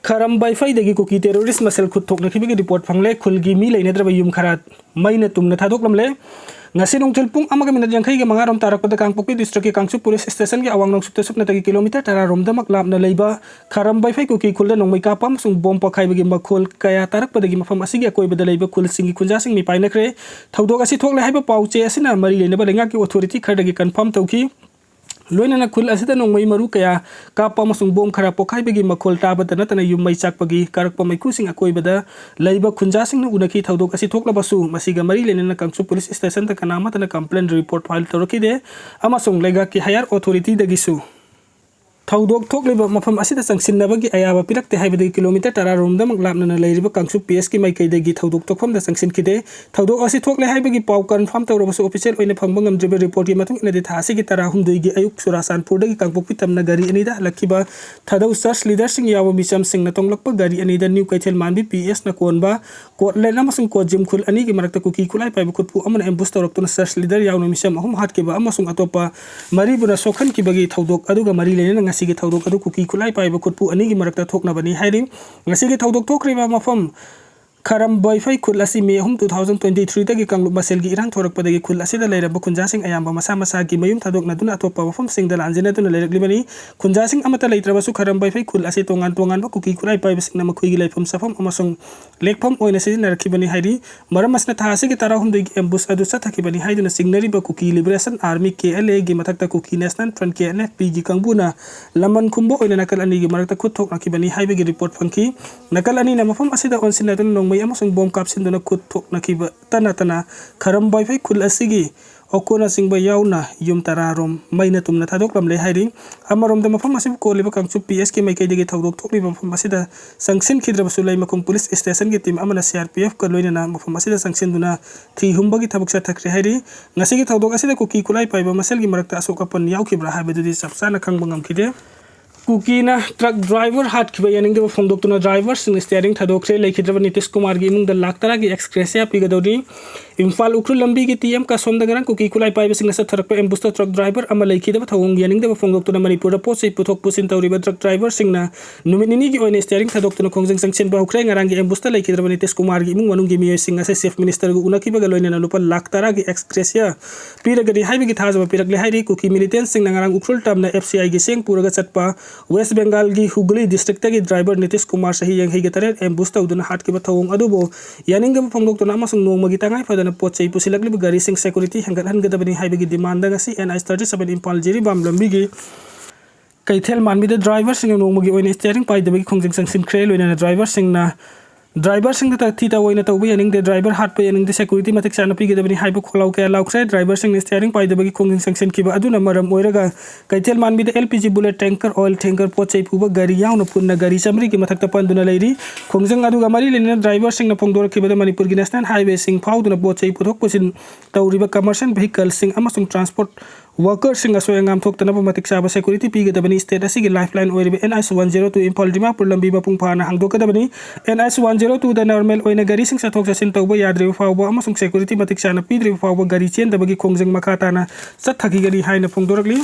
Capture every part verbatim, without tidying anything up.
ꯈꯔꯝ ꯕꯥꯏꯐꯩꯗꯒꯤ ꯀꯨꯀꯤ terrorist ꯃꯁꯦꯜ ꯈꯨꯠ ꯊꯣꯛꯅꯈꯤꯕꯒꯤ report ꯐꯪꯂꯦ꯫ ꯈꯨꯜꯒꯤ ꯃꯤ ꯂꯩꯅꯗ꯭ꯔꯕ ꯌꯨꯝ ꯈꯔ ꯃꯩꯅ ꯇꯨꯝꯅ ꯊꯥꯗꯣꯛꯂꯝꯂꯦ꯫ ꯉꯁꯤ ꯅꯨꯡꯊꯤꯜ ꯄꯨꯡ ꯑꯃꯒ ꯃꯤꯅꯠ ꯌꯥꯡꯈꯩꯒ ꯃꯉꯥ ꯔꯣꯝ ꯇꯥꯔꯛꯄꯗ ꯀꯥꯡꯄꯣꯛꯄꯤ district ꯀꯤ ꯀꯥꯡꯆꯨꯞ police station ꯒꯤ ꯑꯋꯥꯡ ꯅꯣꯡꯆꯨꯞꯇ ꯁꯨꯞꯅꯇꯒꯤ kilometre ꯇꯔꯥ ꯔꯣꯝꯗꯃꯛ ꯂꯥꯞꯅ ꯂꯩꯕ ꯈꯔꯝ ꯕꯥꯏꯐꯩ ꯀꯨꯀꯤ ꯈꯨꯜꯗ ꯅꯣꯡꯃꯩ ꯀꯥꯞꯄ ꯑꯃꯁꯨꯡ bomb ꯄꯣꯈꯥꯏꯕꯒꯤ ꯃꯈꯣꯜ ꯀꯌꯥ ꯇꯥꯔꯛꯄꯗꯒꯤ ꯃꯐꯝ ꯑꯁꯤꯒꯤ ꯑꯀꯣꯏꯕꯗ ꯂꯩꯕ ꯈꯨꯜꯁꯤꯡꯒꯤ ꯈꯨꯟꯖꯥꯁꯤꯡ ꯃꯤꯄꯥꯏꯅꯈ꯭ꯔꯦ꯫ ꯊꯧꯗꯣꯛ ꯑꯁꯤ ꯊꯣꯛꯂꯦ ꯍꯥꯏꯕ ꯄꯥꯎ ꯆꯦ ꯑꯁꯤꯅ ꯃꯔꯤ ꯂꯩꯅꯕ ꯂꯩꯉꯥꯛꯀꯤ authority ꯈꯔꯗꯒꯤ confirm ꯇꯧꯈꯤ꯫ ꯂꯣꯏꯅꯅ ꯈꯨꯜ ꯑꯁꯤꯗ ꯅꯣꯡꯃꯩ ꯃꯔꯨ ꯀꯌꯥ ꯀꯥꯞꯄ ꯑꯃꯁꯨꯡ bomb ꯈꯔ ꯄꯣꯈꯥꯏꯕꯒꯤ ꯃꯈꯣꯜ ꯇꯥꯕꯇ ꯅꯠꯇꯅ ꯌꯨꯝ ꯃꯩ ꯆꯥꯛꯄꯒꯤ ꯀꯥꯔꯛꯄ ꯃꯩꯈꯨꯁꯤꯡ ꯑꯀꯣꯏꯕꯗ ꯂꯩꯕ ꯈꯨꯟꯖꯥꯁꯤꯡꯅ ꯎꯅꯈꯤ꯫ ꯊꯧꯗꯣꯛ ꯑꯁꯤ ꯊꯣꯛꯂꯕꯁꯨ ꯃꯁꯤꯒ ꯃꯔꯤ ꯂꯩꯅꯅ ꯀꯥꯡꯆꯨꯞ police station ꯗ ꯀꯅꯥ ꯑꯃꯠꯇꯅ complaint report file ꯇꯧꯔꯛꯈꯤꯗꯦ ꯑꯃꯁꯨꯡ ꯂꯩꯉꯥꯛꯀꯤ higher authority ꯗꯒꯤꯁꯨ ꯊꯧꯗꯣꯛ ꯊꯣꯛꯂꯤꯕ ꯃꯐꯝ ꯑꯁꯤꯗ ꯆꯪꯁꯤꯟꯅꯕꯒꯤ ꯑꯌꯥꯕ ꯄꯤꯔꯛꯇꯦ ꯍꯥꯏꯕꯗꯤ kilometre ꯇꯔꯥ ꯔꯣꯝꯗꯃꯛ ꯂꯥꯞꯅꯅ ꯂꯩꯔꯤꯕ ꯀꯥꯡꯆꯨꯞ P S ꯀꯤ ꯃꯥꯏꯀꯩꯗꯒꯤ ꯊꯧꯗꯣꯛ ꯊꯣꯛꯐꯝꯗ ꯆꯪꯁꯤꯟꯈꯤꯗꯦ꯫ ꯊꯧꯗꯣꯛ ꯑꯁꯤ ꯊꯣꯛꯂꯦ ꯍꯥꯏꯕꯒꯤ ꯄꯥꯎ confirm ꯇꯧꯔꯕꯁꯨ official ꯑꯣꯏꯅ ꯐꯪꯕ ꯉꯝꯗ꯭ꯔꯤꯕ report ꯀꯤ ꯃꯇꯨꯡ ꯏꯟꯅꯗꯤ ꯊꯥ ꯑꯁꯤꯒꯤ ꯇꯔꯥꯍꯨꯝꯗꯣꯏꯒꯤ ꯑꯌꯨꯛ ꯆꯨꯔꯥꯆꯥꯟꯄꯨꯔꯗꯒꯤ ꯀꯥꯡꯄꯣꯛꯄꯤ ꯇꯝꯅ ꯒꯥꯔꯤ ꯑꯅꯤꯗ ꯍꯜꯂꯛꯈꯤꯕ ꯊꯥꯗꯧ church leader ꯁꯤꯡ ꯌꯥꯎꯕ ꯃꯤꯆꯝꯁꯤꯡꯅ ꯇꯣꯡꯂꯛꯄ ꯒꯥꯔꯤ ꯑꯅꯤꯗ ꯅ꯭ꯌꯨ ꯀꯩꯊꯦꯜ ꯃꯥꯟꯕꯤ P S ꯅ ꯀꯣꯟꯕ ꯀꯣꯠꯂꯦꯟ ꯑꯃꯁꯨꯡ ꯀꯣꯠꯖꯤꯝ ꯈꯨꯜ ꯑꯅꯤꯒꯤ ꯃꯔꯛꯇ ꯀꯨꯀꯤ ꯈꯨꯠꯂꯥꯏ ꯄꯥꯏꯕ ꯈꯨꯠꯄꯨ ꯑꯃꯅ ambush ꯇꯧꯔꯛꯇꯨꯅ church leader ꯌꯥꯎꯅ ꯃꯤꯆꯝ ꯑꯍꯨꯝ ꯍꯥꯠꯈꯤꯕ ꯑꯃꯁꯨꯡ ꯑꯇꯣꯞꯄ ꯃꯔꯤꯕꯨꯅ ꯁꯣꯛꯍꯟꯈꯤꯕꯒꯤ ꯊꯧꯗꯣꯛ ꯑꯗꯨꯒ ꯃꯔꯤ ꯂꯩꯅꯅ ꯉꯁꯤꯒꯤ ꯊꯧꯗꯣꯛ ꯑꯗꯨ ꯀꯨꯀꯤ ꯈꯨꯠꯂꯥꯏ ꯄꯥꯏꯕ ꯈꯨꯠꯄꯨ ꯑꯅꯤꯒꯤ ꯃꯔꯛꯇ ꯊꯣꯛꯅꯕꯅꯤ ꯍꯥꯏꯔꯤ꯫ ꯉꯁꯤꯒꯤ ꯊꯧꯗꯣꯛ ꯊꯣꯛꯈ꯭ꯔꯤꯕ ꯃꯐꯝ ꯈꯔꯝ ꯕꯥꯏꯐꯩ ꯈꯨꯜ ꯑꯁꯤ May ꯑꯍꯨꯝ, two thousand twenty three ꯗꯒꯤ ꯀꯥꯡꯂꯨꯞ ꯃꯁꯦꯜꯒꯤ ꯏꯔꯥꯡ ꯊꯣꯔꯛꯄꯗꯒꯤ ꯈꯨꯜ ꯑꯁꯤꯗ ꯂꯩꯔꯝꯕ ꯈꯨꯟꯖꯥꯁꯤꯡ ꯑꯌꯥꯝꯕ ꯃꯁꯥ ꯃꯁꯥꯒꯤ ꯃꯌꯨꯝ ꯊꯥꯗꯣꯛꯅꯗꯨꯅ ꯑꯇꯣꯞꯄ ꯃꯐꯝꯁꯤꯡꯗ ꯂꯥꯟꯖꯤꯟꯅꯗꯨꯅ ꯂꯩꯔꯛꯂꯤꯕꯅꯤ꯫ ꯈꯨꯟꯖꯥꯁꯤꯡ ꯑꯃꯠꯇ ꯂꯩꯇ꯭ꯔꯕꯁꯨ ꯈꯔꯝ ꯕꯥꯏꯐꯩ ꯈꯨꯜ ꯑꯁꯤ ꯇꯣꯉꯥꯟ ꯇꯣꯉꯥꯟꯕ ꯀꯨꯀꯤ ꯈꯨꯠꯂꯥꯏ ꯄꯥꯏꯕꯁꯤꯡꯅ ꯃꯈꯣꯏꯒꯤ ꯂꯩꯐꯝ ꯆꯥꯐꯝ ꯑꯃꯁꯨꯡ ꯂꯦꯛꯐꯝ ꯑꯣꯏꯅ ꯁꯤꯖꯤꯟꯅꯔꯛꯈꯤꯕꯅꯤ ꯍꯥꯏꯔꯤ꯫ ꯃꯔꯝ ꯑꯁꯤꯅ ꯊꯥ ꯑꯁꯤꯒꯤ ꯇꯔꯥꯍꯨꯝꯗꯣꯏꯒꯤ ambush ꯑꯗꯨ ꯆꯠꯊꯈꯤꯕꯅꯤ ꯍꯥꯏꯗꯨꯅ ꯆꯤꯡꯅꯔꯤꯕ ꯀꯨꯀꯤ Liberation Army, K L A ꯒꯤ ꯃꯊꯛꯇ ꯀꯨꯀꯤ National Front, K N F P ꯒꯤ ꯀꯥꯡꯕꯨꯅ ꯂꯃꯟ ꯈꯨꯝꯕ ꯑꯣꯏꯅ ꯅꯥꯀꯜ ꯑꯅꯤꯒꯤ ꯃꯔꯛꯇ ꯈꯨꯠ ꯊꯣꯛꯅꯈꯤꯕꯅꯤ ꯍꯥꯏꯕꯒꯤ report ꯐꯪꯈꯤ꯫ ꯅꯥꯀꯜ ꯑꯅꯤꯅ ꯃꯐꯝ ꯑꯁꯤꯗ ꯑꯣꯟꯁꯤꯟꯅꯗꯨꯅ ꯅꯣꯡꯃꯩ ꯑꯃꯁꯨꯡ bomb ꯀꯥꯞꯁꯤꯟꯗꯨꯅ ꯈꯨꯠ ꯊꯣꯛꯅꯈꯤꯕꯇ ꯅꯠꯇꯅ ꯈꯔꯝ ꯕꯥꯏꯐꯩ ꯈꯨꯜ ꯑꯁꯤꯒꯤ ꯑꯣꯀꯣꯅꯆꯤꯡꯕ ꯌꯥꯎꯅ ꯌꯨꯝ ꯇꯔꯥ ꯔꯣꯝ ꯃꯩꯅ ꯇꯨꯝꯅ ꯊꯥꯗꯣꯛꯂꯝꯂꯦ ꯍꯥꯏꯔꯤ꯫ ꯑꯃꯔꯣꯝꯗ ꯃꯐꯝ ꯑꯁꯤꯕꯨ ꯀꯣꯜꯂꯤꯕ ꯀꯥꯡꯆꯨꯞ P S ꯀꯤ ꯃꯥꯏꯀꯩꯗꯒꯤ ꯊꯧꯗꯣꯛ ꯊꯣꯛꯂꯤꯕ ꯃꯐꯝ ꯑꯁꯤꯗ ꯆꯪꯁꯤꯟꯈꯤꯗ꯭ꯔꯕꯁꯨ ꯂꯩꯃꯈꯣꯡ police station ꯒꯤ team ꯑꯃꯅ C R P F ꯀ ꯂꯣꯏꯅꯅ ꯃꯐꯝ ꯑꯁꯤꯗ ꯆꯪꯁꯤꯟꯗꯨꯅ ꯊꯤ ꯍꯨꯝꯕꯒꯤ ꯊꯕꯛ ꯆꯠꯊꯈ꯭ꯔꯦ ꯍꯥꯏꯔꯤ꯫ ꯉꯁꯤꯒꯤ ꯊꯧꯗꯣꯛ ꯑꯁꯤꯗ ꯀꯨꯀꯤ ꯈꯨꯠꯂꯥꯏ ꯄꯥꯏꯕ ꯃꯁꯦꯜꯒꯤ ꯃꯔꯛꯇ ꯑꯁꯣꯛ ꯑꯄꯟ ꯌꯥꯎꯈꯤꯕ꯭ꯔꯥ ꯍꯥꯏꯕꯗꯨꯗꯤ ꯆꯞ ꯆꯥꯅ ꯈꯪꯕ ꯉꯝꯈꯤꯗꯦ꯫ ꯀꯨꯀꯤꯅ truck driver ꯍꯥꯠꯈꯤꯕ ꯌꯥꯅꯤꯡꯗꯕ ꯐꯣꯡꯗꯣꯛꯇꯨꯅ driver ꯁꯤꯡꯅ steering ꯊꯥꯗꯣꯛꯈ꯭ꯔꯦ꯫ ꯂꯩꯈꯤꯗ꯭ꯔꯕ ꯅꯤꯇꯤꯁ ꯀꯨꯃꯥꯔꯒꯤ ꯏꯃꯨꯡꯗ ꯂꯥꯈ ꯇꯔꯥꯒꯤ ex gratia ꯄꯤꯒꯗꯧꯔꯤ꯫ ꯏꯝꯐꯥꯜ ꯎꯈ꯭ꯔꯨꯜ ꯂꯝꯕꯤꯒꯤ ꯇꯤ ꯑꯦꯝ ꯀꯥꯁꯣꯝꯗ ꯉꯔꯥꯡ ꯀꯨꯀꯤ ꯈꯨꯠꯂꯥꯏ ꯄꯥꯏꯕꯁꯤꯡꯅ ꯆꯠꯊꯔꯛꯄ ꯑꯦꯝꯕꯨꯁꯇ ꯇ꯭ꯔꯛ ꯗ꯭ꯔꯥꯏꯚꯔ ꯑꯃ ꯂꯩꯈꯤꯗꯕ ꯊꯧꯑꯣꯡ ꯌꯥꯅꯤꯡꯗꯕ ꯐꯣꯡꯗꯣꯛꯇꯨꯅ ꯃꯅꯤꯄꯨꯔꯗ ꯄꯣꯠ ꯆꯩ ꯄꯨꯊꯣꯛ ꯄꯨꯁꯤꯟ ꯇꯧꯔꯤꯕ ꯇ꯭ꯔꯛ ꯗ꯭ꯔꯥꯏꯚꯔꯁꯤꯡꯅ ꯅꯨꯃꯤꯠ ꯅꯤꯅꯤꯒꯤ ꯑꯣꯏꯅ ꯏꯁꯇꯤꯌꯥꯔꯤꯡ ꯊꯥꯗꯣꯛꯇꯨꯅ ꯈꯣꯡꯖꯪ ꯆꯪꯁꯤꯟꯕ ꯍꯧꯈ꯭ꯔꯦ꯫ ꯉꯔꯥꯡꯒꯤ ꯑꯦꯝꯕꯨꯁꯇ ꯂꯩꯈꯤꯗ꯭ꯔꯕ ꯅꯤꯇꯤꯁ ꯀꯨꯃꯥꯔꯒꯤ ꯏꯃꯨꯡ ꯃꯅꯨꯡꯒꯤ ꯃꯤꯑꯣꯏꯁꯤꯡ ꯑꯁꯤ ꯆꯤꯐ ꯃꯤꯅꯤꯁꯇꯔꯒ ꯎꯅꯈꯤꯕꯒ ꯂꯣꯏꯅꯅ ꯂꯨꯄꯥ ꯂꯥꯈ ꯇꯔꯥꯒꯤ ꯑꯦꯛꯁ ꯒ꯭ꯔꯦꯁꯤꯌꯥ ꯄꯤꯔꯒꯅꯤ ꯍꯥꯏꯕꯒꯤ ꯊꯥꯖꯕ ꯄꯤꯔꯛꯂꯦ ꯍꯥꯏꯔꯤ꯫ ꯀꯨꯀꯤ ꯃꯤꯂꯤꯇꯦꯟꯁꯤꯡꯅ ꯉꯔꯥꯡ ꯎꯈ꯭ꯔꯨꯜ ꯇꯝꯅ ꯑꯦꯐ ꯁꯤ ꯑꯥꯏꯒꯤ ꯆꯦꯡ ꯄꯨꯔꯒ ꯆꯠꯄ ꯋꯦꯁ ꯕꯦꯡꯒꯥꯜꯒꯤ ꯍꯨꯒꯂꯤ ꯗꯤꯁꯇ꯭ꯔꯤꯛꯇꯒꯤ ꯗ꯭ꯔꯥꯏꯚꯔ ꯅꯤꯇꯤꯁ ꯀꯨꯃꯥꯔ ꯆꯍꯤ ꯌꯥꯡꯈꯩꯒ ꯇꯔꯦꯠ ꯑꯦꯝꯕꯨꯁ ꯇꯧꯗꯨꯅ ꯍꯥꯠꯈꯤꯕ ꯊꯧꯑꯣꯡ ꯑꯗꯨꯕꯨ ꯌꯥꯅꯤꯡꯗꯕ ꯐꯣꯡꯗꯣꯛꯇꯨꯅ ꯑꯃꯁꯨꯡ ꯅꯣꯡꯃꯒꯤ ꯇꯉꯥꯏ ꯐꯗꯅ ꯄꯣꯠ ꯆꯩ ꯄꯨꯁꯤꯜꯂꯛꯂꯤꯕ ꯒꯥꯔꯤꯁꯤꯡ ꯁꯦꯀꯨꯔꯤꯇꯤ ꯍꯦꯟꯒꯠꯍꯟꯒꯗꯕꯅꯤ ꯍꯥꯏꯕꯒꯤ ꯗꯤꯃꯥꯟꯗ ꯉꯁꯤ N I thirty seven Imphal Jiribam ꯂꯝꯕꯤꯒꯤ ꯀꯩꯊꯦꯜ ꯃꯥꯟꯕꯤꯗ ꯗ꯭ꯔꯥꯏꯚꯔꯁꯤꯡꯅ ꯅꯣꯡꯃꯒꯤ ꯑꯣꯏꯅ ꯏꯁꯇꯤꯌꯥꯔꯤꯡ ꯄꯥꯏꯗꯕꯒꯤ ꯈꯣꯡꯖꯪ ꯆꯪꯁꯤꯟꯈ꯭ꯔꯦ꯫ ꯂꯣꯏꯅꯅ ꯗ꯭ꯔꯥꯏꯚꯔꯁꯤꯡꯅ ꯗ꯭ꯔꯥꯏꯚꯔꯁꯤꯡꯗ ꯇꯥꯊꯤ ꯇꯥꯑꯣꯏꯅ ꯇꯧꯕ ꯌꯥꯅꯤꯡꯗꯦ, ꯗ꯭ꯔꯥꯏꯚꯔ ꯍꯥꯠꯄ ꯌꯥꯅꯤꯡꯗꯦ, ꯁꯦꯀꯨꯔꯤꯇꯤ ꯃꯇꯤꯛ ꯆꯥꯅ ꯄꯤꯒꯗꯕꯅꯤ ꯍꯥꯏꯕ ꯈꯣꯜꯂꯥꯎ ꯀꯌꯥ ꯂꯥꯎꯈ꯭ꯔꯦ꯫ ꯗ꯭ꯔꯥꯏꯚꯔꯁꯤꯡꯅ ꯏꯁꯇꯤꯌꯥꯔꯤꯡ ꯄꯥꯏꯗꯕꯒꯤ ꯈꯣꯡꯖꯪ ꯆꯪꯁꯤꯟꯈꯤꯕ ꯑꯗꯨꯅ ꯃꯔꯝ ꯑꯣꯏꯔꯒ ꯀꯩꯊꯦꯜ ꯃꯥꯟꯕꯤꯗ L P G bullet tanker, oil tanker, ꯄꯣꯠ ꯆꯩ ꯄꯨꯕ ꯒꯥꯔꯤ ꯌꯥꯎꯅ ꯄꯨꯟꯅ ꯒꯥꯔꯤ ꯆꯥꯃꯔꯤꯒꯤ ꯃꯊꯛꯇ ꯄꯟꯗꯨꯅ ꯂꯩꯔꯤ꯫ ꯈꯣꯡꯖꯪ ꯑꯗꯨꯒ ꯃꯔꯤ ꯂꯩꯅꯅ ꯗ꯭ꯔꯥꯏꯚꯔꯁꯤꯡꯅ ꯐꯣꯡꯗꯣꯔꯛꯈꯤꯕꯗ ꯃꯅꯤꯄꯨꯔꯒꯤ ꯅꯦꯁꯅꯦꯜ ꯍꯥꯏꯋꯦꯁꯤꯡ ꯐꯥꯎꯗꯨꯅ ꯄꯣꯠ ꯆꯩ ꯄꯨꯊꯣꯛ ꯄꯨꯁꯤꯟ ꯇꯧꯔꯤꯕ ꯀꯃꯔꯁꯤꯌꯦꯜ ꯚꯤꯍꯤꯀꯜꯁꯤꯡ ꯑꯃꯁꯨꯡ ꯇ꯭ꯔꯥꯟꯁꯄꯣꯔꯠ ꯋꯥꯔꯀꯔꯁꯤꯡ ꯑꯁꯣꯏ ꯑꯉꯥꯝ ꯊꯣꯛꯇꯅꯕ ꯃꯇꯤꯛ ꯆꯥꯕ ꯁꯦꯀꯨꯔꯤꯇꯤ ꯄꯤꯒꯗꯕꯅꯤ꯫ ꯁ꯭ꯇꯦꯠ ꯑꯁꯤꯒꯤ ꯂꯥꯏꯐꯂꯥꯏꯟ ꯑꯣꯏꯔꯤꯕ N H one zero two Imphal Dimapur ꯂꯝꯕꯤ ꯃꯄꯨꯡ ꯐꯥꯅ ꯍꯥꯡꯗꯣꯛꯀꯗꯕꯅꯤ꯫ ꯑꯦꯟ ꯑꯩꯆ ꯋꯥꯟ ꯖꯦꯔꯣ ꯇꯨꯗ ꯅꯣꯔꯃꯦꯜ ꯑꯣꯏꯅ ꯒꯥꯔꯤꯁꯤꯡ ꯆꯠꯊꯣꯛ ꯆꯠꯁꯤꯟ ꯇꯧꯕ ꯌꯥꯗ꯭ꯔꯤꯕ ꯐꯥꯎꯕ ꯑꯃꯁꯨꯡ ꯁꯦꯀꯨꯔꯤꯇꯤ ꯃꯇꯤꯛ ꯆꯥꯅ ꯄꯤꯗ꯭ꯔꯤꯕ ꯐꯥꯎꯕ ꯒꯥꯔꯤ ꯆꯦꯟꯗꯕꯒꯤ ꯈꯣꯡꯖꯪ ꯃꯈꯥ ꯇꯥꯅ ꯆꯠꯊꯈꯤꯒꯅꯤ ꯍꯥꯏꯅ ꯐꯣꯡꯗꯣꯔꯛꯂꯤ꯫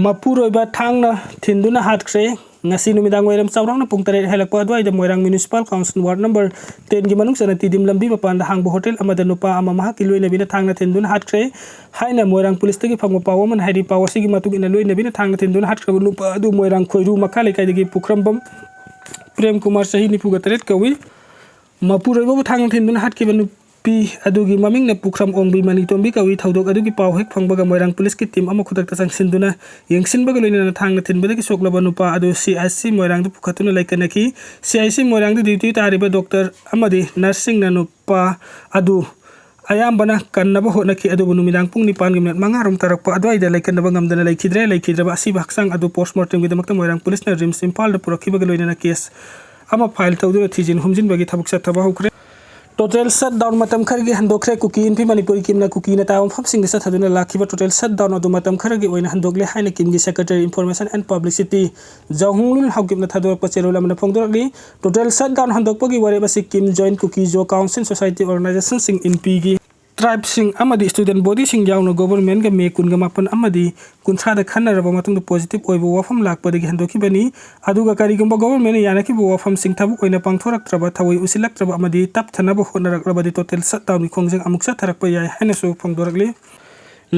ꯃꯄꯨꯔꯣꯏꯕ ꯊꯥꯡꯅ ꯊꯤꯟꯗꯨꯅ ꯍꯥꯠꯈ꯭ꯔꯦ꯫ ꯉꯁꯤ ꯅꯨꯃꯤꯗꯥꯡ ꯋꯥꯏꯔꯝ ꯆꯥꯎꯔꯥꯛꯅ ꯄꯨꯡ ꯇꯔꯦꯠ ꯍꯦꯜꯂꯛꯄ ꯑꯗꯨꯋꯥꯏꯗ ꯃꯣꯏꯔꯥꯡ ꯃ꯭ꯌꯨꯅꯤꯁꯤꯄꯥꯜ ꯀꯥꯎꯟꯁꯤꯜ ꯋꯥꯔꯗ ꯅꯝꯕꯔ ꯇꯦꯟꯒꯤ ꯃꯅꯨꯡ ꯆꯟꯅ ꯇꯤꯗꯤꯝ ꯂꯝꯕꯤ ꯃꯄꯥꯟꯗ ꯍꯥꯡꯕ ꯍꯣꯇꯦꯜ ꯑꯃꯗ ꯅꯨꯄꯥ ꯑꯃ ꯃꯍꯥꯛꯀꯤ ꯂꯣꯏꯅꯕꯤꯅ ꯊꯥꯡꯅ ꯊꯤꯟꯗꯨꯅ ꯍꯥꯠꯈ꯭ꯔꯦ ꯍꯥꯏꯅ ꯃꯣꯏꯔꯥꯡ ꯄꯨꯂꯤꯁꯇꯒꯤ ꯐꯪꯕ ꯄꯥꯎ ꯑꯃꯅ ꯍꯥꯏꯔꯤ꯫ ꯄꯥꯎ ꯑꯁꯤꯒꯤ ꯃꯇꯨꯡ ꯏꯟꯅ ꯂꯣꯏꯅꯕꯤꯅ ꯊꯥꯡꯅ ꯊꯤꯟꯗꯨꯅ ꯍꯥꯠꯈ꯭ꯔꯕ ꯅꯨꯄꯥ ꯑꯗꯨ ꯃꯣꯏꯔꯥꯡ ꯈꯣꯏꯔꯨ ꯃꯈꯥ ꯂꯩꯀꯥꯏꯗꯒꯤ ꯄꯨꯈ꯭ꯔꯝꯕꯝ ꯄ꯭ꯔꯦꯝ ꯀꯨꯃꯥꯔ ꯆꯍꯤ ꯅꯤꯐꯨꯒ ꯇꯔꯦꯠ ꯀꯧꯏ꯫ ꯃꯄꯨꯔꯣꯏꯕꯕꯨ ꯊꯥꯡꯅ ꯊꯤꯟꯗꯨꯅ ꯍꯥꯠꯈꯤꯕ ꯅꯨꯄꯤ ꯑꯗꯨꯒꯤ ꯃꯃꯤꯡꯅ ꯄꯨꯈ꯭ꯔꯝ ꯑꯣꯡꯕꯤ ꯃꯅꯤꯇꯣꯝꯕꯤ ꯀꯧꯏ꯫ ꯊꯧꯗꯣꯛ ꯑꯗꯨꯒꯤ ꯄꯥꯎ ꯍꯦꯛ ꯐꯪꯕꯒ ꯃꯣꯏꯔꯥꯡ ꯄꯨꯂꯤꯁꯀꯤ ꯇꯤꯝ ꯑꯃ ꯈꯨꯗꯛꯇ ꯆꯪꯁꯤꯟꯗꯨꯅ ꯌꯦꯡꯁꯤꯟꯕꯒ ꯂꯣꯏꯅꯅ ꯊꯥꯡꯅ ꯊꯤꯟꯕꯗꯒꯤ ꯁꯣꯛꯂꯕ ꯅꯨꯄꯥ ꯑꯗꯨ ꯁꯤ ꯑꯥꯏ ꯁꯤ ꯃꯣꯏꯔꯥꯡꯗ ꯄꯨꯈꯠꯇꯨꯅ ꯂꯩꯀꯠꯅꯈꯤ꯫ ꯁꯤ ꯑꯥꯏ ꯁꯤ ꯃꯣꯏꯔꯥꯡꯗ ꯗ꯭ꯌꯨꯇꯤ ꯇꯥꯔꯤꯕ ꯗꯣꯛꯇꯔ ꯑꯃꯗꯤ ꯅꯔꯁꯁꯤꯡꯅ ꯅꯨꯄꯥ ꯑꯗꯨ ꯑꯌꯥꯝꯕꯅ ꯀꯟꯅꯕ ꯍꯣꯠꯅꯈꯤ, ꯑꯗꯨꯕꯨ ꯅꯨꯃꯤꯗꯥꯡ ꯄꯨꯡ ꯅꯤꯄꯥꯟꯒꯤ ꯃꯤꯅꯠ ꯃꯉꯥ ꯔꯣꯝ ꯇꯥꯔꯛꯄ ꯑꯗꯨꯋꯥꯏꯗ ꯂꯩꯀꯠꯅꯕ ꯉꯝꯗꯅ ꯂꯩꯈꯤꯗ꯭ꯔꯦ꯫ ꯂꯩꯈꯤꯗ꯭ꯔꯕ ꯑꯁꯤꯕ ꯍꯛꯆꯥꯡ ꯑꯗꯨ ꯄꯣꯁꯃꯣꯔꯇꯦꯝꯒꯤꯗꯃꯛꯇ ꯃꯣꯏꯔꯥꯡ ꯄꯨꯂꯤꯁꯅ ꯔꯤꯝꯁ ꯏꯝꯐꯥꯜꯗ ꯄꯨꯔꯛꯈꯤꯕꯒ ꯂꯣꯏꯅꯅ ꯀꯦꯁ ꯑꯃ ꯐꯥꯏꯜ ꯇꯧꯗꯨꯅ ꯊꯤꯖꯤꯟ ꯍꯨꯝꯖꯤꯟꯕꯒꯤ ꯊꯕꯛ ꯆꯠꯊꯕ ꯍꯧꯈ꯭ꯔꯦ꯫ ꯇꯣꯇꯦꯜ ꯁꯠꯗꯥꯎꯟ ꯃꯇꯝ ꯈꯔꯒꯤ ꯍꯟꯗꯣꯛꯈ꯭ꯔꯦ꯫ ꯀꯨꯀꯤ ꯏꯟꯐꯤ ꯃꯅꯤꯄꯨꯔꯤ ꯀꯤꯝꯅ ꯀꯨꯀꯤꯅ ꯇꯥꯕ ꯃꯐꯝꯁꯤꯡꯗ ꯆꯠꯊꯗꯨꯅ ꯂꯥꯛꯈꯤꯕ ꯇꯣꯇꯦꯜ ꯁꯠꯗꯥꯎꯟ ꯑꯗꯨ ꯃꯇꯝ ꯈꯔꯒꯤ ꯑꯣꯏꯅ ꯍꯟꯗꯣꯛꯂꯦ ꯍꯥꯏꯅ ꯀꯤꯝꯒꯤ ꯁꯦꯀ꯭ꯔꯦꯇꯔꯤ ꯏꯟꯐꯣꯔꯃꯦꯁꯟ ꯑꯦꯟ ꯄꯕ꯭ꯂꯤꯁꯤꯇꯤ ꯖꯥꯎꯍꯨꯡꯂꯨꯟ ꯍꯥꯎꯀꯤꯞꯅ ꯊꯥꯗꯣꯔꯛꯄ ꯆꯦꯔꯣꯜ ꯑꯃꯅ ꯐꯣꯡꯗꯣꯔꯛꯂꯤ꯫ ꯇꯣꯇꯦꯜ ꯁꯠꯗꯥꯎꯟ ꯍꯟꯗꯣꯛꯄꯒꯤ ꯋꯥꯔꯦꯞ ꯑꯁꯤ ꯀꯤꯝ ꯖꯣꯏꯟ ꯀꯨꯀꯤ ꯖꯣ ꯀꯥꯎꯟꯁꯤꯜ ꯁꯣꯁꯥꯏꯇꯤ ꯑꯣꯔꯒꯅꯥꯏꯖꯦꯁꯟꯁꯤꯡ ꯏꯟꯐꯤꯒꯤ ꯇ꯭ꯔꯥꯏꯕꯁꯤꯡ ꯑꯃꯗꯤ ꯁ꯭ꯇꯨꯗꯦꯟꯠ ꯕꯣꯗꯤꯁꯤꯡ ꯌꯥꯎꯅ ꯒꯣꯕꯔꯃꯦꯟꯠꯒ ꯃꯦ ꯀꯨꯟꯒ ꯃꯥꯄꯟ ꯑꯃꯗꯤ ꯀꯨꯟꯊ꯭ꯔꯥꯗ ꯈꯟꯅꯔꯕ ꯃꯇꯨꯡꯗ ꯄꯣꯖꯤꯇꯤꯚ ꯑꯣꯏꯕ ꯋꯥꯐꯝ ꯂꯥꯛꯄꯗꯒꯤ ꯍꯟꯗꯣꯛꯈꯤꯕꯅꯤ꯫ ꯑꯗꯨꯒ ꯀꯔꯤꯒꯨꯝꯕ ꯒꯣꯕꯔꯃꯦꯟꯠꯅ ꯌꯥꯅꯈꯤꯕ ꯋꯥꯐꯝꯁꯤꯡ ꯊꯕꯛ ꯑꯣꯏꯅ ꯄꯥꯡꯊꯣꯔꯛꯇ꯭ꯔꯕ, ꯊꯑꯣꯏ ꯎꯁꯤꯜꯂꯛꯇ꯭ꯔꯕ ꯑꯃꯗꯤ ꯇꯞꯊꯅꯕ ꯍꯣꯠꯅꯔꯛꯂꯕꯗꯤ ꯇꯣꯇꯦꯜ ꯁꯠꯗꯥꯎꯟꯒꯤ ꯈꯣꯡꯖꯪ ꯑꯃꯨꯛ ꯆꯠꯊꯔꯛꯄ ꯌꯥꯏ ꯍꯥꯏꯅꯁꯨ ꯐꯣꯡꯗꯣꯔꯛꯂꯤ꯫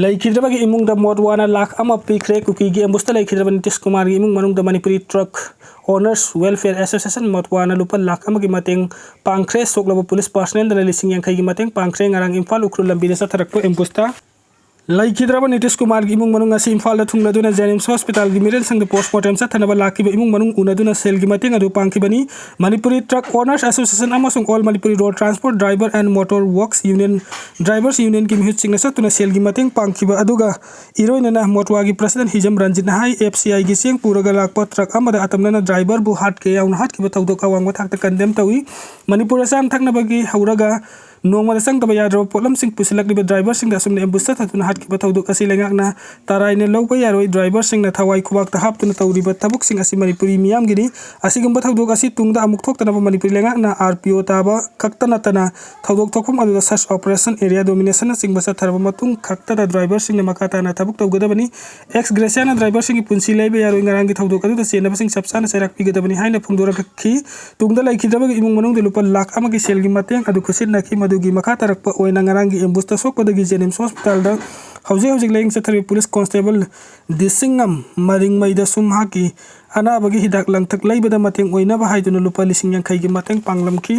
ꯂꯩꯈꯤꯗ꯭ꯔꯕꯒꯤ ꯏꯃꯨꯡꯗ ꯃꯣꯠ ꯋꯥꯅ ꯂꯥꯈ ꯑꯃ ꯄꯤꯈ꯭ꯔꯦ꯫ ꯀꯨꯀꯤꯒꯤ ꯑꯦꯝꯕꯨꯁꯇ ꯂꯩꯈꯤꯗ꯭ꯔꯕ ꯅꯤꯇꯤꯁ ꯀꯨꯃꯥꯔꯒꯤ ꯏꯃꯨꯡ ꯃꯅꯨꯡꯗ Manipuri truck honours welfare association ꯃꯣꯠ ꯋꯥꯅ ꯂꯨꯄꯥ ꯂꯥꯈ ꯑꯃꯒꯤ ꯃꯇꯦꯡ ꯄꯥꯡꯈ꯭ꯔꯦ꯫ ꯁꯣꯛꯂꯕ ꯄꯨꯂꯤꯁ ꯄꯥꯔꯁꯅꯦꯜꯗꯅ ꯂꯤꯁꯤꯡ ꯌꯥꯡꯈꯩꯒꯤ ꯃꯇꯦꯡ ꯄꯥꯡꯈ꯭ꯔꯦ꯫ ꯉꯔꯥꯡ ꯏꯝꯐꯥꯜ ꯎꯈ꯭ꯔꯨꯜ ꯂꯝꯕꯤꯗ ꯆꯠꯊꯔꯛꯄ ꯑꯦꯝꯕꯨꯁꯇ ꯂꯩꯈꯤꯗ꯭ꯔꯕ ꯅꯤꯇꯤꯁ ꯀꯨꯃꯥꯔꯒꯤ ꯏꯃꯨꯡ ꯃꯅꯨꯡ ꯑꯁꯤ ꯏꯝꯐꯥꯜꯗ ꯊꯨꯡꯂꯗꯨꯅ ꯖꯦꯅꯤꯝꯁ ꯍꯣꯁꯄꯤꯇꯥꯜꯒꯤ ꯃꯤꯔꯦꯜ ꯁꯪꯗ ꯄꯣꯁꯃꯣꯔꯇꯦꯝ ꯆꯠꯊꯅꯕ ꯂꯥꯛꯈꯤꯕ ꯏꯃꯨꯡ ꯃꯅꯨꯡ ꯎꯅꯗꯨꯅ ꯁꯦꯜꯒꯤ ꯃꯇꯦꯡ ꯑꯗꯨ ꯄꯥꯡꯈꯤꯕꯅꯤ꯫ ꯃꯅꯤꯄꯨꯔꯤ ꯇ꯭ꯔꯛ ꯑꯣꯅꯔꯁ ꯑꯦꯁꯣꯁꯤꯌꯦꯁꯟ ꯑꯃꯁꯨꯡ all Manipuri road transport driver and motor workers union drivers ꯌꯨꯅꯤꯌꯟꯒꯤ ꯃꯤꯍꯨꯠꯁꯤꯡꯅ ꯆꯠꯇꯨꯅ ꯁꯦꯜꯒꯤ ꯃꯇꯦꯡ ꯄꯥꯡꯈꯤꯕ ꯑꯗꯨꯒ ꯏꯔꯣꯏꯅꯅ ꯃꯣꯠꯋꯥꯒꯤ ꯄ꯭ꯔꯁꯤꯗꯦꯟꯠ ꯍꯤꯖꯝ ꯔꯟꯖꯤꯠꯅ ꯍꯥꯏ, ꯑꯦꯐ ꯁꯤ ꯑꯥꯏꯒꯤ ꯆꯦꯡ ꯄꯨꯔꯒ ꯂꯥꯛꯄ ꯇ꯭ꯔꯛ ꯑꯃꯗ ꯑꯇꯝꯅꯅ ꯗ꯭ꯔꯥꯏꯚꯔꯕꯨ ꯍꯥꯠꯀꯦ ꯌꯥꯎꯅ ꯍꯥꯠꯈꯤꯕ ꯊꯧꯗꯣꯛ ꯑꯋꯥꯡꯕ ꯊꯥꯛꯇ ꯀꯟꯗꯦꯝ ꯇꯧꯏ꯫ ꯃꯅꯤꯄꯨꯔꯗ ꯆꯥꯅ ꯊꯛꯅꯕꯒꯤ ꯍꯧꯔꯒ ꯅꯣꯡꯃꯗ ꯆꯪꯗꯕ ꯌꯥꯗ꯭ꯔꯕ ꯄꯣꯠꯂꯝꯁꯤꯡ ꯄꯨꯁꯤꯜꯂꯛꯂꯤꯕ ꯗ꯭ꯔꯥꯏꯚꯔꯁꯤꯡꯗ ꯑꯁꯨꯝꯅ ꯑꯦꯝꯕꯨꯁꯇ ꯊꯥꯗꯨꯅ ꯍꯥꯠꯈꯤꯕ ꯊꯧꯗꯣꯛ ꯑꯁꯤ ꯂꯩꯉꯥꯛꯅ ꯇꯔꯥꯏꯅ ꯂꯧꯕ ꯌꯥꯔꯣꯏ꯫ ꯗ꯭ꯔꯥꯏꯚꯔꯁꯤꯡꯅ ꯊꯋꯥꯏ ꯈꯨꯕꯥꯛꯇ ꯍꯥꯞꯇꯨꯅ ꯇꯧꯔꯤꯕ ꯊꯕꯛꯁꯤꯡ ꯑꯁꯤ ꯃꯅꯤꯄꯨꯔꯤ ꯃꯤꯌꯥꯝꯒꯤꯅꯤ꯫ ꯑꯁꯤꯒꯨꯝꯕ ꯊꯧꯗꯣꯛ ꯑꯁꯤ ꯇꯨꯡꯗ ꯑꯃꯨꯛ ꯊꯣꯛꯇꯅꯕ ꯃꯅꯤꯄꯨꯔꯤ ꯂꯩꯉꯥꯛꯅ ꯑꯥꯔ ꯄꯤ ꯑꯣ ꯇꯥꯕ ꯈꯛꯇ ꯅꯠꯇꯅ ꯊꯧꯗꯣꯛ ꯊꯣꯛꯐꯝ ꯑꯗꯨꯗ ꯁꯔꯆ ꯑꯣꯄꯔꯦꯁꯟ, ꯑꯦꯔꯤꯌꯥ ꯗꯣꯃꯤꯅꯦꯁꯟꯅꯆꯤꯡꯕ ꯆꯠꯊꯔꯕ ꯃꯇꯨꯡ ꯈꯛꯇꯗ ꯗ꯭ꯔꯥꯏꯚꯔꯁꯤꯡꯅ ꯃꯈꯥ ꯇꯥꯅ ꯊꯕꯛ ꯇꯧꯒꯗꯕꯅꯤ꯫ ꯑꯦꯛꯁ ꯒ꯭ꯔꯦꯁꯤꯌꯥꯅ ꯗ꯭ꯔꯥꯏꯚꯔꯁꯤꯡꯒꯤ ꯄꯨꯟꯁꯤ ꯂꯩꯕ ꯌꯥꯔꯣꯏ꯫ ꯉꯔꯥꯡꯒꯤ ꯊꯧꯗꯣꯛ ꯑꯗꯨꯗ ꯆꯦꯟꯅꯕꯁꯤꯡ ꯆꯞ ꯆꯥꯅ ꯆꯩꯔꯥꯛ ꯄꯤꯒꯗꯕꯅꯤ ꯍꯥꯏꯅ ꯐꯣꯡꯗꯣꯔꯛꯈꯤ꯫ ꯇꯨꯡꯗ ꯂꯩꯈꯤꯗ꯭ꯔꯕꯒꯤ ꯏꯃꯨꯡ ꯃꯅꯨꯡꯗ ꯂꯨꯄꯥ ꯂꯥꯈ ꯑꯃꯒꯤ ꯁꯦꯜꯒꯤ ꯃꯇꯦꯡ ꯑꯗꯨ ꯈꯨꯠꯁꯤꯟꯅꯈꯤ꯫ ꯃꯗꯨꯒꯤ ꯃꯈꯥ ꯇꯥꯔꯛꯄ ꯑꯣꯏꯅ ꯉꯔꯥꯡꯒꯤ ꯑꯦꯝꯕꯨꯁꯇ ꯁꯣꯛꯄꯗꯒꯤ ꯖꯦꯅꯤꯝꯁ ꯍꯣꯁꯄꯤꯇꯥꯜꯗ ꯍꯧꯖꯤꯛ ꯍꯧꯖꯤꯛ ꯂꯥꯌꯦꯡ ꯆꯠꯊꯔꯤꯕ ꯄꯨꯂꯤꯁ ꯀꯣꯟꯁꯇꯦꯕꯜ ꯗꯤꯁꯤꯡꯉꯝ ꯃꯔꯤꯡꯃꯩꯗꯁꯨ ꯃꯍꯥꯛꯀꯤ ꯑꯅꯥꯕꯒꯤ ꯍꯤꯗꯥꯛ ꯂꯥꯡꯊꯛ ꯂꯩꯕꯗ ꯃꯇꯦꯡ ꯑꯣꯏꯅꯕ ꯍꯥꯏꯗꯨꯅ ꯂꯨꯄꯥ ꯂꯤꯁꯤꯡ ꯌꯥꯡꯈꯩꯒꯤ ꯃꯇꯦꯡ ꯄꯥꯡꯂꯝꯈꯤ꯫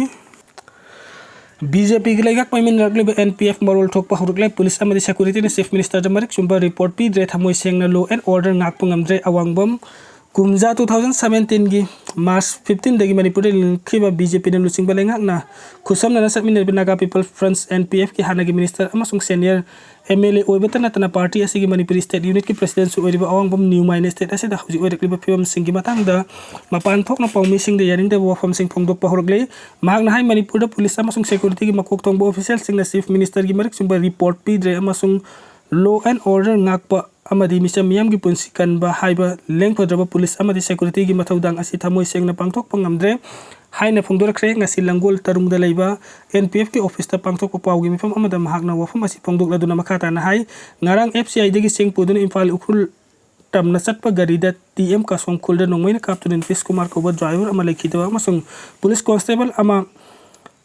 ꯕꯤ ꯖꯦ ꯄꯤꯒꯤ ꯂꯩꯉꯥꯛ ꯄꯥꯏꯃꯤꯟꯅꯔꯛꯂꯤꯕ ꯑꯦꯟ ꯄꯤ ꯑꯦꯐ ꯃꯔꯣꯜ ꯊꯣꯛꯄ ꯍꯧꯔꯛꯂꯦ꯫ ꯄꯨꯂꯤꯁ ꯑꯃꯗꯤ ꯁꯦꯀ꯭ꯌꯨꯔꯤꯇꯤꯅ ꯆꯤꯐ ꯃꯤꯅꯤꯁꯇꯔꯗ ꯃꯔꯤꯛ ꯆꯨꯝꯕ ꯔꯤꯄꯣꯔꯠ ꯄꯤꯗ꯭ꯔꯦ꯫ ꯊꯃꯣꯏ ꯁꯦꯡꯅ ꯂꯣ ꯑꯦꯟ ꯑꯣꯔꯗꯔ ꯉꯥꯛꯄ ꯉꯝꯗ꯭ꯔꯦ꯫ ꯑꯋꯥꯡꯕꯝ ꯀꯨꯝꯖꯥ ꯇꯨ ꯊꯥꯎꯖꯟ ꯁꯕꯦꯟꯇꯤꯟꯒꯤ ꯃꯥꯔꯆ ꯐꯤꯐꯇꯤꯟꯗꯒꯤ ꯃꯅꯤꯄꯨꯔꯗ ꯂꯤꯡꯈꯠꯈꯤꯕ ꯕꯤ ꯖꯦ ꯄꯤꯅ ꯂꯨꯆꯤꯡꯕ ꯂꯩꯉꯥꯛꯅ ꯈꯨꯠꯁꯝꯅꯅ ꯆꯠꯃꯤꯟꯅꯔꯤꯕ Naga people front, N P ꯑꯦꯐꯀꯤ ꯍꯥꯟꯅꯒꯤ ꯃꯤꯅꯤꯁꯇꯔ ꯑꯃꯁꯨꯡ ꯁꯦꯅꯤꯌꯔ ꯑꯦꯝ ꯑꯦꯜ ꯑꯦ ꯑꯣꯏꯕꯇ ꯅꯠꯇꯅ ꯄꯥꯔꯇꯤ ꯑꯁꯤꯒꯤ ꯃꯅꯤꯄꯨꯔꯤ ꯁ꯭ꯇꯦꯠ ꯌꯨꯅꯤꯠꯀꯤ ꯄ꯭ꯔꯁꯤꯗꯦꯟꯠꯁꯨ ꯑꯣꯏꯔꯤꯕ ꯑꯋꯥꯡꯕꯝ ꯅ꯭ꯌꯨꯃꯥꯏꯅ ꯁ꯭ꯇꯦꯠ ꯑꯁꯤꯗ ꯍꯧꯖꯤꯛ ꯑꯣꯏꯔꯛꯂꯤꯕ ꯐꯤꯕꯝꯁꯤꯡꯒꯤ ꯃꯇꯥꯡꯗ ꯃꯄꯥꯟ ꯊꯣꯛꯅ ꯄꯥꯎꯃꯤꯁꯤꯡꯗ ꯌꯥꯅꯤꯡꯗꯕ ꯋꯥꯐꯝꯁꯤꯡ ꯐꯣꯡꯗꯣꯛꯄ ꯍꯧꯔꯛꯂꯤ꯫ ꯃꯍꯥꯛꯅ ꯍꯥꯏ, ꯃꯅꯤꯄꯨꯔꯗ ꯄꯨꯂꯤꯁ ꯑꯃꯁꯨꯡ ꯁꯦꯀ꯭ꯌꯨꯔꯤꯇꯤꯒꯤ ꯃꯀꯣꯛ ꯊꯣꯡꯕ ꯑꯣꯐꯤꯁꯤꯌꯦꯜꯁꯤꯡꯅ ꯆꯤꯐ ꯃꯤꯅꯤꯁꯇꯔꯒꯤ ꯃꯔꯤꯛ ꯆꯨꯝꯕ ꯔꯤꯄꯣꯔꯠ ꯄꯤꯗ꯭ꯔꯦ ꯑꯃꯁꯨꯡ ꯂꯣ ꯑꯦꯟ ꯑꯣꯔꯗꯔ ꯉꯥꯛꯄ ꯑꯃꯗꯤ ꯃꯤꯆꯝ ꯃꯤꯌꯥꯝꯒꯤ ꯄꯨꯟꯁꯤ ꯀꯟꯕ ꯍꯥꯏꯕ ꯂꯦꯡꯐꯗ꯭ꯔꯕ ꯄꯨꯂꯤꯁ ꯑꯃꯗꯤ ꯁꯦꯀ꯭ꯌꯨꯔꯤꯇꯤꯒꯤ ꯃꯊꯧꯗꯥꯡ ꯑꯁꯤ ꯊꯃꯣꯏ ꯁꯦꯡꯅ ꯄꯥꯡꯊꯣꯛꯄ ꯉꯝꯗ꯭ꯔꯦ꯫ ꯍꯥꯏꯅ ꯐꯣꯡꯗꯣꯔꯛꯈ꯭ꯔꯦ꯫ ꯉꯁꯤ ꯂꯪꯒꯣꯜ ꯇꯔꯨꯡꯗ ꯂꯩꯕ N P F ꯀꯤ office ꯇ ꯄꯥꯡꯊꯣꯛꯄ ꯄꯥꯎꯒꯤ ꯃꯤꯐꯝ ꯑꯃꯗ ꯃꯍꯥꯛꯅ ꯋꯥꯐꯝ ꯑꯁꯤ ꯐꯣꯡꯗꯣꯛꯂꯗꯨꯅ ꯃꯈꯥ ꯇꯥꯅ ꯍꯥꯏ, ꯉꯔꯥꯡ F C I ꯗꯒꯤ ꯆꯦꯡ ꯄꯨꯗꯨꯅ ꯏꯝꯐꯥꯜ ꯎꯈ꯭ꯔꯨꯜ ꯇꯝꯅ ꯆꯠꯄ ꯒꯥꯔꯤꯗ T M ꯀꯥꯁꯣꯡ ꯈꯨꯜꯗ ꯅꯣꯡꯃꯩꯅ ꯀꯥꯞꯇꯨꯅ ꯅꯤꯇꯤꯁ ꯀꯨꯃꯥꯔ ꯀꯧꯕ driver ꯑꯃ ꯂꯩꯈꯤꯗꯕ ꯑꯃꯁꯨꯡ police constable ꯑꯃ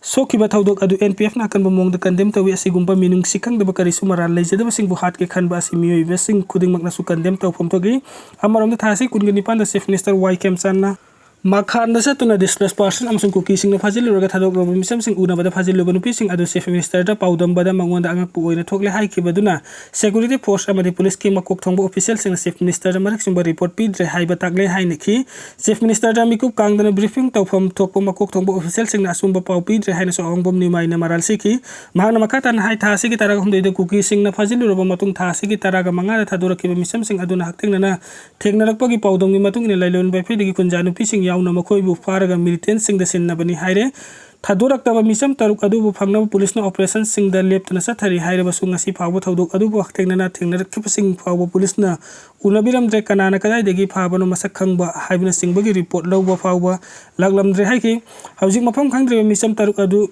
ꯁꯣꯛꯈꯤꯕ ꯊꯧꯗꯣꯛ ꯑꯗꯨ N P F ꯅ ꯑꯀꯟꯕ ꯃꯑꯣꯡꯗ condemn ꯇꯧꯏ꯫ ꯑꯁꯤꯒꯨꯝꯕ ꯃꯤꯅꯨꯡꯁꯤ ꯈꯪꯗꯕ ꯀꯔꯤꯁꯨ ꯃꯔꯥꯜ ꯂꯩꯖꯗꯕꯁꯤꯡꯕꯨ ꯍꯥꯠꯀꯦ ꯈꯟꯕ ꯑꯁꯤ ꯃꯤꯑꯣꯏꯕꯁꯤꯡ ꯈꯨꯗꯤꯡꯃꯛꯅꯁꯨ condemn ꯇꯧꯐꯝ ꯊꯣꯛꯏ꯫ ꯑꯃꯔꯣꯝꯗ ꯊꯥ ꯑꯁꯤ ꯀꯨꯟꯒ ꯅꯤꯄꯥꯟꯗ Chief Minister Y ꯈꯦꯝꯆꯥꯟꯅ ꯃꯈꯥꯟꯗ ꯆꯠꯇꯨꯅ displaced person ꯑꯃꯁꯨꯡ ꯀꯨꯀꯤꯁꯤꯡꯅ ꯐꯥꯖꯤꯜꯂꯨꯔꯒ ꯊꯥꯗꯣꯛꯂꯕ ꯃꯤꯆꯝꯁꯤꯡ ꯎꯅꯕꯗ ꯐꯥꯖꯤꯜꯂꯨꯕ ꯅꯨꯄꯤꯁꯤꯡ ꯑꯗꯨ Chief Minister ꯗ ꯄꯥꯎꯗꯝꯕꯗ ꯃꯉꯣꯟꯗ ꯑꯉꯛꯄ ꯑꯣꯏꯅ ꯊꯣꯛꯂꯦ ꯍꯥꯏꯈꯤꯕꯗꯨꯅ security force ꯑꯃꯗꯤ police ꯀꯤ ꯃꯀꯣꯛ ꯊꯣꯡꯕ official ꯁꯤꯡꯅ Chief Minister ꯗ ꯃꯔꯤꯛ ꯆꯨꯝꯕ report ꯄꯤꯗ꯭ꯔꯦ ꯍꯥꯏꯕ ꯇꯥꯛꯂꯦ ꯍꯥꯏꯅꯈꯤ꯫ Chief Minister ꯗ ꯃꯤꯀꯨꯞ ꯀꯥꯡꯗꯅ briefing ꯇꯧꯐꯝ ꯊꯣꯛꯄ ꯃꯀꯣꯛ ꯊꯣꯡꯕ official ꯁꯤꯡꯅ ꯑꯆꯨꯝꯕ ꯄꯥꯎ ꯄꯤꯗ꯭ꯔꯦ ꯍꯥꯏꯅꯁꯨ ꯑꯋꯥꯡꯕꯝ ꯅꯤꯃꯥꯏꯅ ꯃꯔꯥꯜ ꯁꯤꯈꯤ꯫ ꯃꯍꯥꯛꯅ ꯃꯈꯥ ꯇꯥꯅ ꯍꯥꯏ, ꯊꯥ ꯑꯁꯤꯒꯤ ꯇꯔꯥꯍꯨꯝꯗꯣꯏꯗ ꯀꯨꯀꯤꯁꯤꯡꯅ ꯐꯥꯖꯤꯜꯂꯨꯔꯕ ꯃꯇꯨꯡ ꯊꯥ ꯑꯁꯤꯒꯤ ꯇꯔꯥꯒ ꯃꯉꯥꯗ ꯊꯥꯗꯣꯔꯛꯈꯤꯕ ꯃꯤꯆꯝꯁꯤꯡ ꯑꯗꯨꯅ ꯍꯛꯊꯦꯡꯅꯅ ꯊꯦꯡꯅꯔꯛꯄꯒꯤ ꯄꯥꯎꯗꯝꯒꯤ ꯃꯇꯨꯡ ꯏꯟꯅ ꯂꯥꯏꯂꯣꯟ ꯋꯥꯏꯐꯩꯗꯒꯤ ꯀꯨꯟꯖꯥ ꯅꯨꯄꯤꯁꯤꯡ ꯌꯥꯎꯅ ꯃꯈꯣꯏꯕꯨ ꯐꯥꯔꯒ militants ꯁꯤꯡꯗ ꯁꯤꯟꯅꯕꯅꯤ ꯍꯥꯏꯔꯦ꯫ ꯊꯥꯗꯣꯔꯛꯇꯕ ꯃꯤꯆꯝ ꯇꯔꯨꯛ ꯑꯗꯨꯕꯨ ꯐꯪꯅꯕ police ꯅ operation ꯁꯤꯡꯗ ꯂꯦꯞꯇꯅ ꯆꯠꯊꯔꯤ ꯍꯥꯏꯔꯕꯁꯨ ꯉꯁꯤ ꯐꯥꯎꯕ ꯊꯧꯗꯣꯛ ꯑꯗꯨꯕꯨ ꯍꯛꯊꯦꯡꯅꯅ ꯊꯦꯡꯅꯔꯛꯈꯤꯕꯁꯤꯡ ꯐꯥꯎꯕ police ꯅ ꯎꯅꯕꯤꯔꯝꯗ꯭ꯔꯦ꯫ ꯀꯅꯥꯅ ꯀꯗꯥꯏꯗꯒꯤ ꯐꯥꯕꯅꯣ ꯃꯁꯛ ꯈꯪꯕ ꯍꯥꯏꯕꯅꯆꯤꯡꯕꯒꯤ report ꯂꯧꯕ ꯐꯥꯎꯕ ꯂꯥꯛꯂꯝꯗ꯭ꯔꯦ ꯍꯥꯏꯈꯤ꯫ ꯍꯧꯖꯤꯛ ꯃꯐꯝ ꯈꯪꯗ꯭ꯔꯤꯕ ꯃꯤꯆꯝ ꯇꯔꯨꯛ ꯑꯗꯨ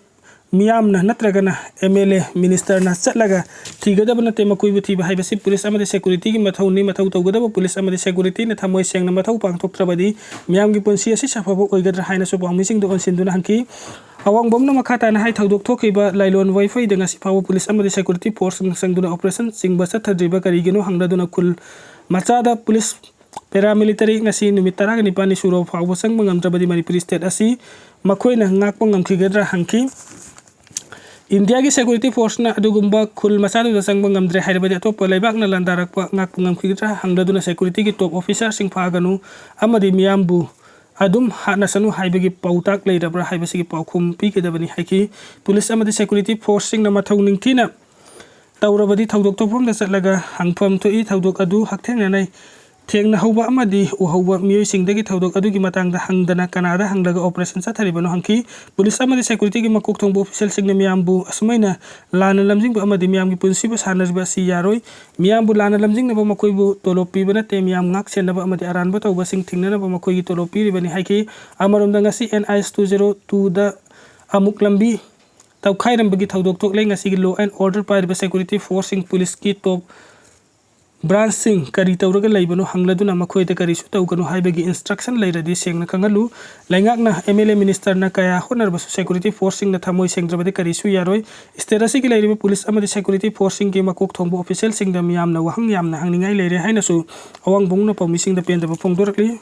ꯃꯤꯌꯥꯝꯅ ꯅꯠꯇ꯭ꯔꯒꯅ M L A, minister ꯅ ꯆꯠꯂꯒ ꯊꯤꯒꯗꯕ ꯅꯠꯇꯦ꯫ ꯃꯈꯣꯏꯕꯨ ꯊꯤꯕ ꯍꯥꯏꯕꯁꯤ police ꯑꯃꯗꯤ security ꯒꯤ ꯃꯊꯧꯅꯤ꯫ ꯃꯊꯧ ꯇꯧꯒꯗꯕ police ꯑꯃꯗꯤ security ꯅ ꯊꯃꯣꯏ ꯁꯦꯡꯅ ꯃꯊꯧ ꯄꯥꯡꯊꯣꯛꯇ꯭ꯔꯕꯗꯤ ꯃꯤꯌꯥꯝꯒꯤ ꯄꯨꯟꯁꯤ ꯑꯁꯤ ꯁꯥꯐꯕ ꯑꯣꯏꯒꯗ꯭ꯔꯥ ꯍꯥꯏꯅꯁꯨ ꯄꯥꯎꯃꯤꯁꯤꯡꯗ ꯑꯣꯟꯁꯤꯟꯗꯨꯅ ꯍꯪꯈꯤ꯫ ꯑꯋꯥꯡꯕꯝꯅ ꯃꯈꯥ ꯇꯥꯅ ꯍꯥꯏ, ꯊꯧꯗꯣꯛ ꯊꯣꯛꯈꯤꯕ ꯂꯥꯏꯂꯣꯟ ꯋꯥꯏꯐꯩꯗ ꯉꯁꯤ ꯐꯥꯎꯕ police ꯑꯃꯗꯤ security force ꯁꯤꯡ ꯆꯪꯗꯨꯅ operation ꯆꯤꯡꯕ ꯆꯠꯊꯗ꯭ꯔꯤꯕ ꯀꯔꯤꯒꯤꯅꯣ ꯍꯪꯂꯗꯨꯅ ꯈꯨꯜ ꯃꯆꯥꯗ police paramilitary ꯉꯁꯤ ꯅꯨꯃꯤꯠ ꯇꯔꯥꯒ ꯅꯤꯄꯥꯜꯅꯤ ꯁꯨꯔꯕ ꯐꯥꯎꯕ ꯆꯪꯕ ꯉꯝꯗ꯭ꯔꯕꯗꯤ ꯃꯅꯤꯄꯨꯔꯤ state ꯑꯁꯤ ꯃꯈꯣꯏꯅ ꯉꯥꯛꯄ ꯉꯝꯈꯤꯒꯗ꯭ꯔꯥ ꯍꯪꯈꯤ꯫ ꯏꯟꯗꯤꯌꯥꯒꯤ security force ꯅ ꯑꯗꯨꯒꯨꯝꯕ ꯈꯨꯜ ꯃꯆꯥꯗꯨꯗ ꯆꯪꯕ ꯉꯝꯗ꯭ꯔꯦ ꯍꯥꯏꯔꯕꯗꯤ ꯑꯇꯣꯞꯄ ꯂꯩꯕꯥꯛꯅ ꯂꯥꯟꯗꯥꯔꯛꯄ ꯉꯥꯛꯄ ꯉꯝꯈꯤꯒꯗ꯭ꯔꯥ ꯍꯪꯂꯗꯨꯅ security ꯒꯤ top officer ꯁꯤꯡ ꯐꯥꯒꯅꯨ ꯑꯃꯗꯤ ꯃꯤꯌꯥꯝꯕꯨ ꯑꯗꯨꯝ ꯍꯥꯠꯅꯁꯅꯨ ꯍꯥꯏꯕꯒꯤ ꯄꯥꯎꯇꯥꯛ ꯂꯩꯔꯕ꯭ꯔꯥ ꯍꯥꯏꯕꯁꯤꯒꯤ ꯄꯥꯎꯈꯨꯝ ꯄꯤꯒꯗꯕꯅꯤ ꯍꯥꯏꯈꯤ꯫ Police ꯑꯃꯗꯤ security force ꯁꯤꯡꯅ ꯃꯊꯧ ꯅꯤꯡꯊꯤꯅ ꯇꯧꯔꯕꯗꯤ ꯊꯧꯗꯣꯛ ꯊꯣꯛꯐꯝꯗ ꯆꯠꯂꯒ ꯍꯪꯐꯝ ꯊꯣꯛꯏ꯫ ꯊꯧꯗꯣꯛ ꯑꯗꯨ ꯍꯛꯊꯦꯡꯅꯅ ꯊꯦꯡꯅꯍꯧꯕ ꯑꯃꯗꯤ ꯎꯍꯧꯕ ꯃꯤꯑꯣꯏꯁꯤꯡꯗꯒꯤ ꯊꯧꯗꯣꯛ ꯑꯗꯨꯒꯤ ꯃꯇꯥꯡꯗ ꯍꯪꯗꯅ ꯀꯅꯥꯗ ꯍꯪꯂꯒ operation ꯆꯠꯊꯔꯤꯕꯅꯣ ꯍꯪꯈꯤ꯫ ꯄꯨꯂꯤꯁ ꯑꯃꯗꯤ securityꯒꯤ ꯃꯀꯣꯛ ꯊꯣꯡꯕ officialꯁꯤꯡꯅ ꯃꯤꯌꯥꯝꯕꯨ ꯑꯁꯨꯃꯥꯏꯅ ꯂꯥꯟꯅ ꯂꯝꯖꯤꯡꯕ ꯑꯃꯗꯤ ꯃꯤꯌꯥꯝꯒꯤ ꯄꯨꯟꯁꯤꯕꯨ ꯁꯥꯟꯅꯔꯤꯕ ꯑꯁꯤ ꯌꯥꯔꯣꯏ꯫ ꯃꯤꯌꯥꯝꯕꯨ ꯂꯥꯟꯅ ꯂꯝꯖꯤꯡꯅꯕ ꯃꯈꯣꯏꯕꯨ ꯇꯣꯂꯣꯞ ꯄꯤꯕ ꯅꯠꯇꯦ, ꯃꯤꯌꯥꯝ ꯉꯥꯛ ꯁꯦꯟꯅꯕ ꯑꯃꯗꯤ ꯑꯔꯥꯟꯕ ꯇꯧꯕꯁꯤꯡ ꯊꯤꯡꯅꯅꯕ ꯃꯈꯣꯏꯒꯤ ꯇꯣꯂꯣꯞ ꯄꯤꯔꯤꯕꯅꯤ ꯍꯥꯏꯈꯤ꯫ ꯑꯃꯔꯣꯝꯗ ꯉꯁꯤ NH two zero twoꯗ ꯑꯃꯨꯛ ꯂꯝꯕꯤ ꯇꯧꯈꯥꯏꯔꯝꯕꯒꯤ ꯊꯧꯗꯣꯛ ꯊꯣꯛꯂꯦ꯫ ꯉꯁꯤꯒꯤ law and order ꯄꯥꯏꯔꯤꯕ security forceꯁꯤꯡ ꯄꯨꯂꯤꯁꯀꯤ top branchꯁꯤꯡ ꯀꯔꯤ ꯇꯧꯔꯒ ꯂꯩꯕꯅꯣ ꯍꯪꯂꯗꯨꯅ ꯃꯈꯣꯏꯗ ꯀꯔꯤꯁꯨ ꯇꯧꯒꯅꯨ ꯍꯥꯏꯕꯒꯤ instruction ꯂꯩꯔꯗꯤ ꯁꯦꯡꯅ ꯈꯪꯍꯜꯂꯨ꯫ ꯂꯩꯉꯥꯛꯅ MLA ministerꯅ ꯀꯌꯥ ꯍꯣꯠꯅꯔꯕꯁꯨ security forceꯁꯤꯡꯅ ꯊꯃꯣꯏ ꯁꯦꯡꯗ꯭ꯔꯕꯗꯤ ꯀꯔꯤꯁꯨ ꯌꯥꯔꯣꯏ꯫ State ꯑꯁꯤꯒꯤ ꯂꯩꯔꯤꯕ ꯄꯨꯂꯤꯁ ꯑꯃꯗꯤ security forceꯁꯤꯡꯒꯤ ꯃꯀꯣꯛ ꯊꯣꯡꯕ officialꯁꯤꯡꯗ ꯃꯤꯌꯥꯝꯅ ꯋꯥꯍꯪ ꯌꯥꯝꯅ ꯍꯪꯅꯤꯡꯉꯥꯏ ꯂꯩꯔꯦ ꯍꯥꯏꯅꯁꯨ ꯑꯋꯥꯡ ꯕꯨꯡꯅ ꯄꯥꯎꯃꯤꯁꯤꯡꯗ ꯄꯦꯟꯗꯕ ꯐꯣꯡꯗꯣꯔꯛꯂꯤ꯫